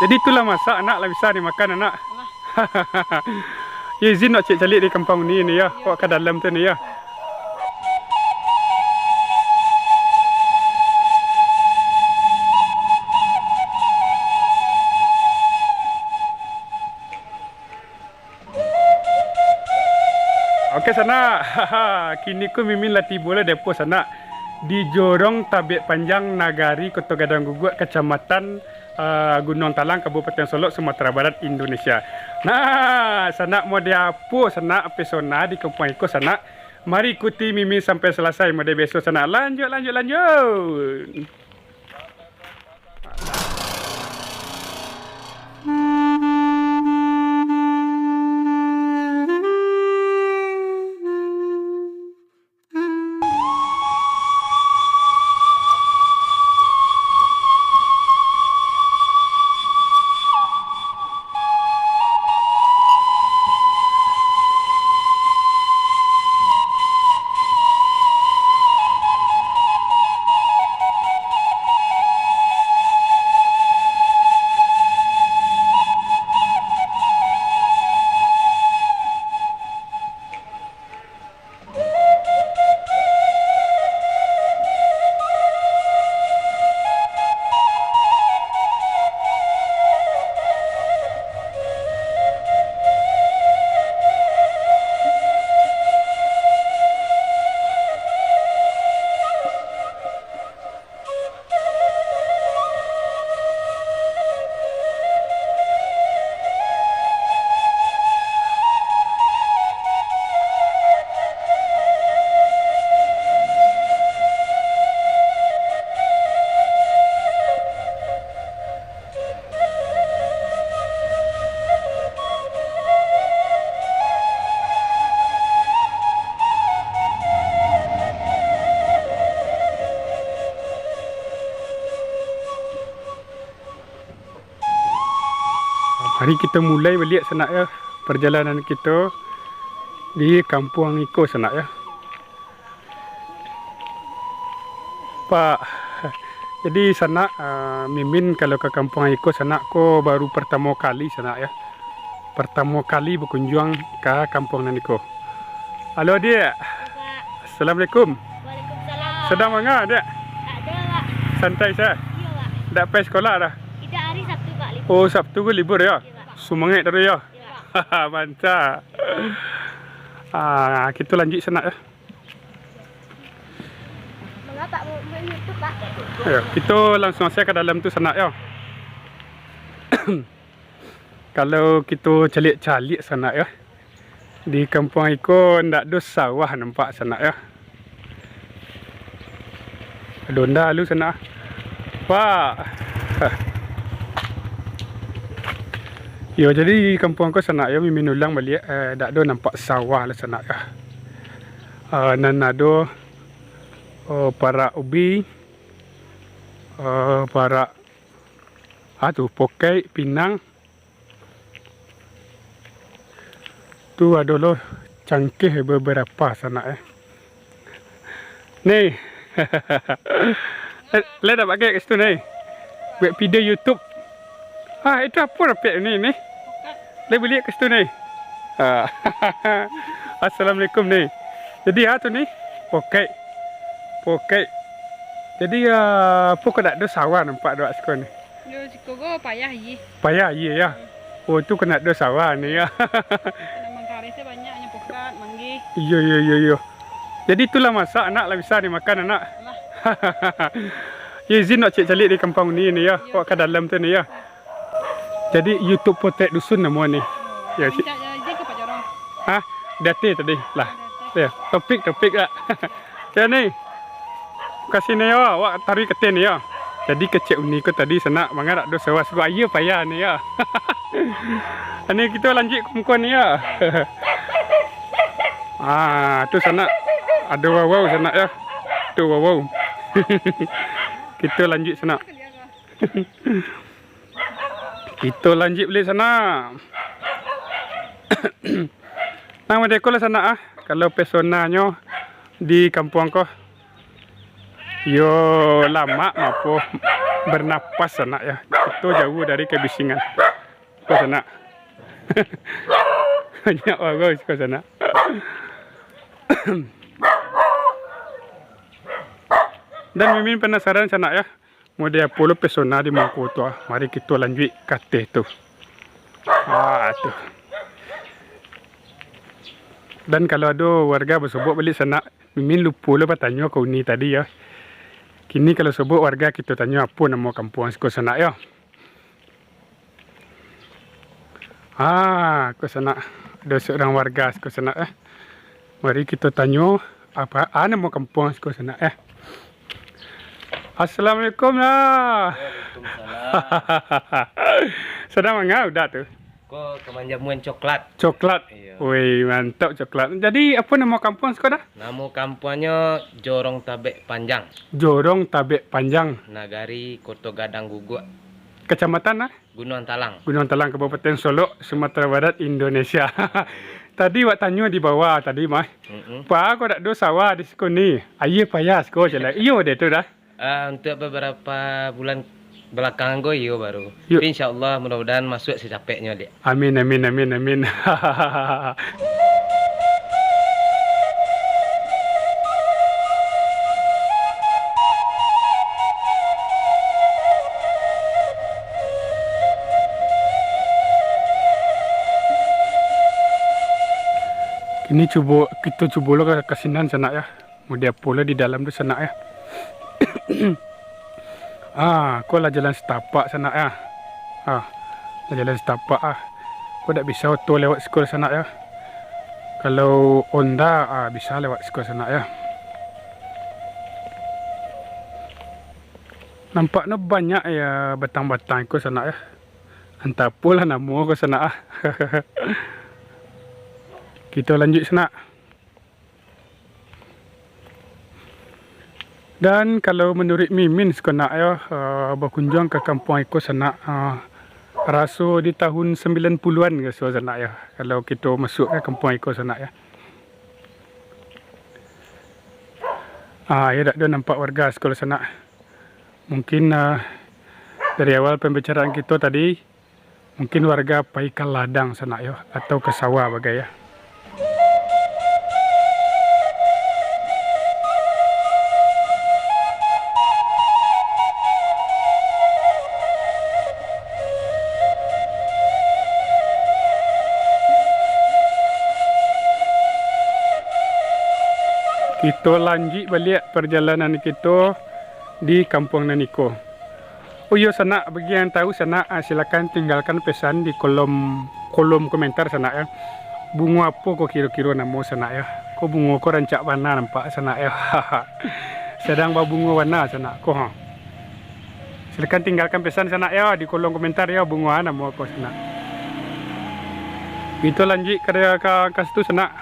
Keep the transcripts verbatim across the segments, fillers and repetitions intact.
Jadi tu lah masak, anak, lah bisa dimakan, anak. Yo, izin nak cek caliak di kampuang ni, ni yo. Awak ka dalam tu ni yo. Oke, sanak. Kini ko Mimin lah tibo lah di apo, sanak? Di Jorong Tabek Panjang, Nagari Koto Gadang Guguak, Kacamatan, eh, Gunuang Talang, Kabupaten Solok, Sumatera Barat, Indonesia. Nah, sanak, mau di apo, sanak, pesona di kampuang iko, sanak? Mari ikuti Mimin sampai selesai, model biaso, sanak. Lanjut, lanjut, lanjut. Mari kito mulai baliak, sanak yo, parjalanan kito di kampuang iko, sanak yo. Pak, jadi sanak, ah, Mimin kalau ka kampuang iko, sanak, ko baru partamo kali, sanak yo. Partamo kali bakunjuang ka kampuang nan iko. Halo, Diak. Halo, Pak. Assalamualaikum. Waalaikumsalam. Sadang manga, Diak? Tak ada, Pak. Santai sajo? Iyo, Pak. Dak pai sekolah doh? Idak, hari Sabtu, Pak, libur. Oh, Sabtu ko libur yo? Iyo, Pak. Sumangaik taruih yo? Iyo, Pak. Mantap. Ah, kito lanjuik, sanak yo. Manga, Pak, mau main YouTube, Pak? Yo, kito langsuang sajo ka dalam tu, sanak yo. Kalau kito caliak-caliak, sanak yo, di kampuang iko ndak ado sawah nampak, sanak yo. Ado ndak lu, sanak? Pak. Yo, jadi di kampuang ko, sanak yo, Mimin ulang baliak, eh, ndak ado nampak sawah lah, sanak yo. Eh, nan ado, eh, parak ubi, eh, parak, ah, tu, pokai, pinang. Tu ado lo cangkeh beberapa, sanak yo. Ni. Lai dapek ka situ ni. Buek video YouTube. Ah, itu apo dapek ni, ni? Lai baliak ka situ ni. Ah. Assalamualaikum ni. Jadi, ah, tu ni. Pokai. Pokai. Jadi, ah, apo kok dak ado sawah nampak dek awak siko ni? Yo, siko ko payah aia. Payah aia, yo? Hmm. Oh, tu kok ndak ado sawah ni, yo. Tanaman kareh tu banyak, nyo pokat, manggih. Iyo, iyo, iyo, iyo. Jadi, tu lah masak, anak, lah bisa dimakan, anak. Lah. Yo, izin nak cek caliak di kampuang ni, ni, yo. Iyo. Awak ka dalam tu ni, yo. Jadi, YouTube Potek Dusun namo ni. Yo, cik. Minta izin ka Pak Jorong. Hah? Di ateh tadi? Lah. Di ateh. Yo, topik, topik lah. Oke, ni. Ka siko ni yo, awak taruih ka ateh ni yo. Jadi kecek uni ko tadi sanak, manga dak ado sawah siko, aia payah ni yo. Ni kito lanjuik ka muko ni yo. Ah, tu sanak. Ado wawau sanak yo. Tu wawau. Kito lanjuik sanak. Kito lanjuik baliak sanak. Nang madeko lah sanak ah, kalau pesonanyo di kampuang ko. Yo, lamak mapo. bernapas, sanak, yo. Kito jauah dari kebisingan. Ko, sanak. Banyak bagus ko, sanak. Dan Mimin penasaran, sanak, yo. Model apo lo pesona di muko tu, ah. Mari kito lanjuik ka ateh tu. Ah, tu. Dan kalau ado warga basobok baliak, sanak, Mimin lupo lo batanyo ka uni tadi, yo. Kini kalau sobok warga kito tanyo apo namo kampuang siko, sanak, yo. Ah, ko, sanak. Ado surang warga siko, sanak, eh. Mari kito tanyo, apo, ah, namo kampuang siko, sanak, eh. Assalamualaikum lah. Waalaikumsalam. Sadang manga uda tu? Ko ka manjamuan coklat. Coklat? Iyo. Wih, mantap coklat. Jadi, apo namo kampuang siko dah? Namo kampuangnyo Jorong Tabek Panjang. Jorong Tabek Panjang. Nagari Koto Gadang Guguak. Kecamatan, ah? Gunuang Talang. Gunuang Talang, Kabupaten Solok, Sumatera Barat, Indonesia. Tadi wak tanyo di bawah tadi mah. Mm-mm. Pa, ko dak do sawah di siko ni. Aia payah siko je lah. Iyo deh tu dah. Ah, untuk beberapa bulan belakangan ko iyo baru. Yo. Tapi insyaallah mudah-mudahan masuk sacapeknyo, Dek. Amin, amin, amin, amin. Kini cubo, kito cubo lo ka, ka sinan, sanak, yo. Model apo lah di dalam tu, sanak, yo. Ah, ko lah jalan satapak, sanak, yo. Ah, lah jalan satapak, ah. Ko dak bisa oto lewat siko, sanak, yo. Kalau Honda, ah, bisa lewat siko, sanak, yo. Nampaknyo banyak, yo, batang-batang iko, sanak, yo. Antah apo lah namo ko, sanak, ah. Kito lanjuik, sanak. Dan kalau manuruik Mimin siko, sanak, yo, eh, bakunjuang ka kampuang iko, sanak, eh, raso di tahun sambilan puluhan raso, sanak, yo, kalau kito masuak ka kampuang iko, sanak, yo. Ah, yo dak ado nampak warga siko, sanak. Mungkin, eh, dari awal pambicaraan kito tadi, mungkin warga pai ka ladang, sanak, yo, atau ka sawah bagai, yo. Kito lanjuik baliak parjalanan kito di kampuang nan iko. Oh iyo, sanak, bagi yang tahu, sanak, ah, silakan tinggalkan pesan di kolom, kolom komentar, sanak, yo. Bungo apo ko kiro-kiro namo, sanak, yo? Ko bungo ko rancak bana nampak, sanak, yo. Sadang babungo bana, sanak, ko, ha. Silakan tinggalkan pesan, sanak, yo, di kolom komentar, yo, bungo a namo ko, sanak. Kito lanjuik ka, ka, ka situ, sanak.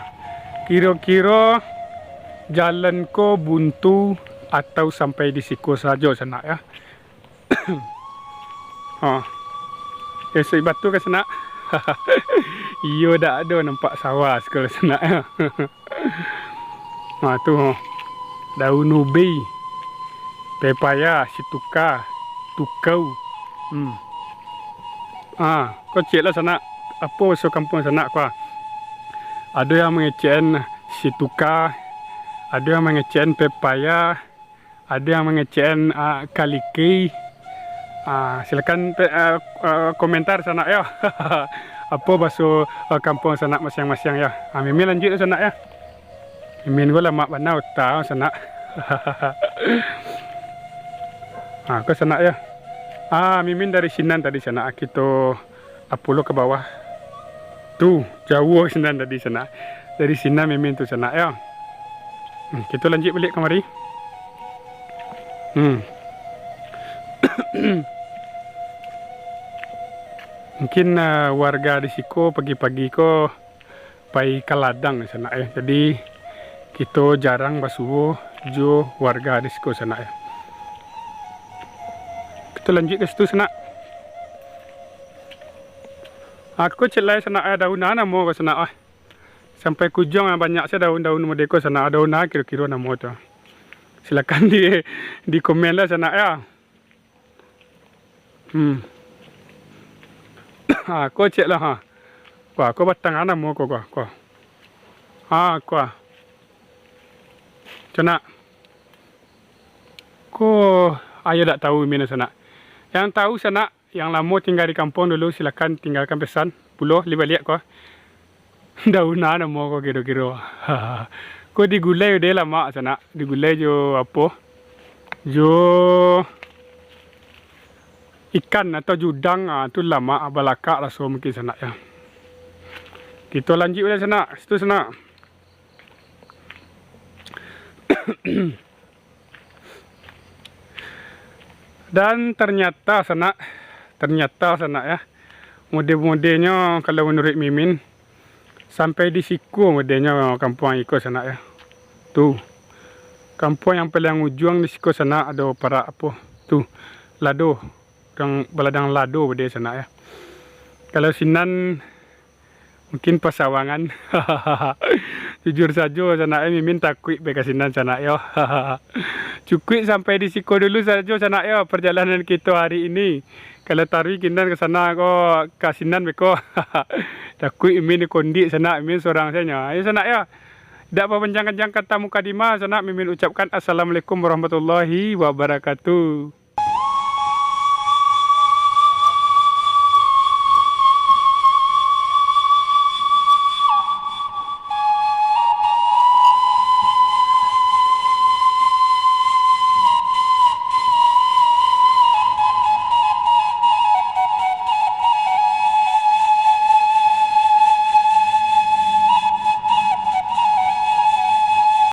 Kiro-kiro jalan ko buntu atau sampai di siko sajo, sanak, yo. Ha. Esok batu ka, sanak? Iyo, dak ado nampak sawah siko, sanak. Ha, tu, ha. Daun ubi, pepaya, situka, tukau. Hmm. Ha, ko ciek lah, sanak. Apo baso kampuang, sanak, ko? Ado yang mangecekan situka, ado yang mangecekan pepaya, ado yang mangecekan, ah, kaliki. Ah, silakan pe-, ah, ah, komentar, sanak, yo. Apo baso, ah, kampuang sanak masiang-masiang, yo. Ah, Mimin lanjuik, sanak, yo. Mimin ko lamak bana utak, sanak. Ah, ko, sanak, yo. Ah, Mimin dari sinan tadi, sanak, kito apo lo ka bawah. Tu, jauah sinan tadi, sanak. Dari sinan Mimin tu, sanak, yo. Hmm, kito lanjuik baliak kamari. Hmm. Mungkin, ah, warga di siko pagi-pagi ko pai ka ladang, sanak, yo. Jadi, kito jarang basuo jo warga di siko, sanak, yo. Kito lanjuik ka situ, sanak. Aku cek lai, sanak, eh, daun a namo ko, sanak, ah. Sampai ka ujuang, ah, banyak se daun-daun model ko, sanak. Daun a kiro-kiro namo tu. Silakan di, di komen lah, sanak, yo. Hmm. Ha, ko cek lah, ha. Ko, ko batang a namo ko, ko, ko. Ha, ko. Sanak. Ko, ayo dak tahu mino sanak. Yang tahu sanak, yang lamo tingga di kampuang dulu, silakan tinggalkan pesan pulo, li baliak ko. Daun a namo ko kiro-kiro. Ko digulai udah lamak sanak, digulai jo apo? Jo ikan atau jo udang, ah, tu lamak, balakak raso mungkin sanak ya. Kito lanjuik udah sanak, situ sanak. Dan ternyata sanak, ternyata sanak ya, mode-modenyo kalau menurut Mimin, sampai di siko modenyo kampuang iko sanak ya. Tu, kampuang yang paling ujuang di siko sanak ado parak apo tu, lado, baladang lado bade sanak ya. Kalau sinan mungkin pasawangan. Jujur sajo sanak e, Mimin takuik be ka sinan sanak yo. Cukuik sampai di siko dulu sajo sanak yo perjalanan kito hari ini. Kalau taruih kinan ka sana ko, ka sinan beko. Takuik Mimin dikondik sanak, Mimin sorang sajo. Ayo sanak yo. Dak bapanjang-panjang kata mukadimah sanak, Mimin ucapkan assalamualaikum warahmatullahi wabarakatuh.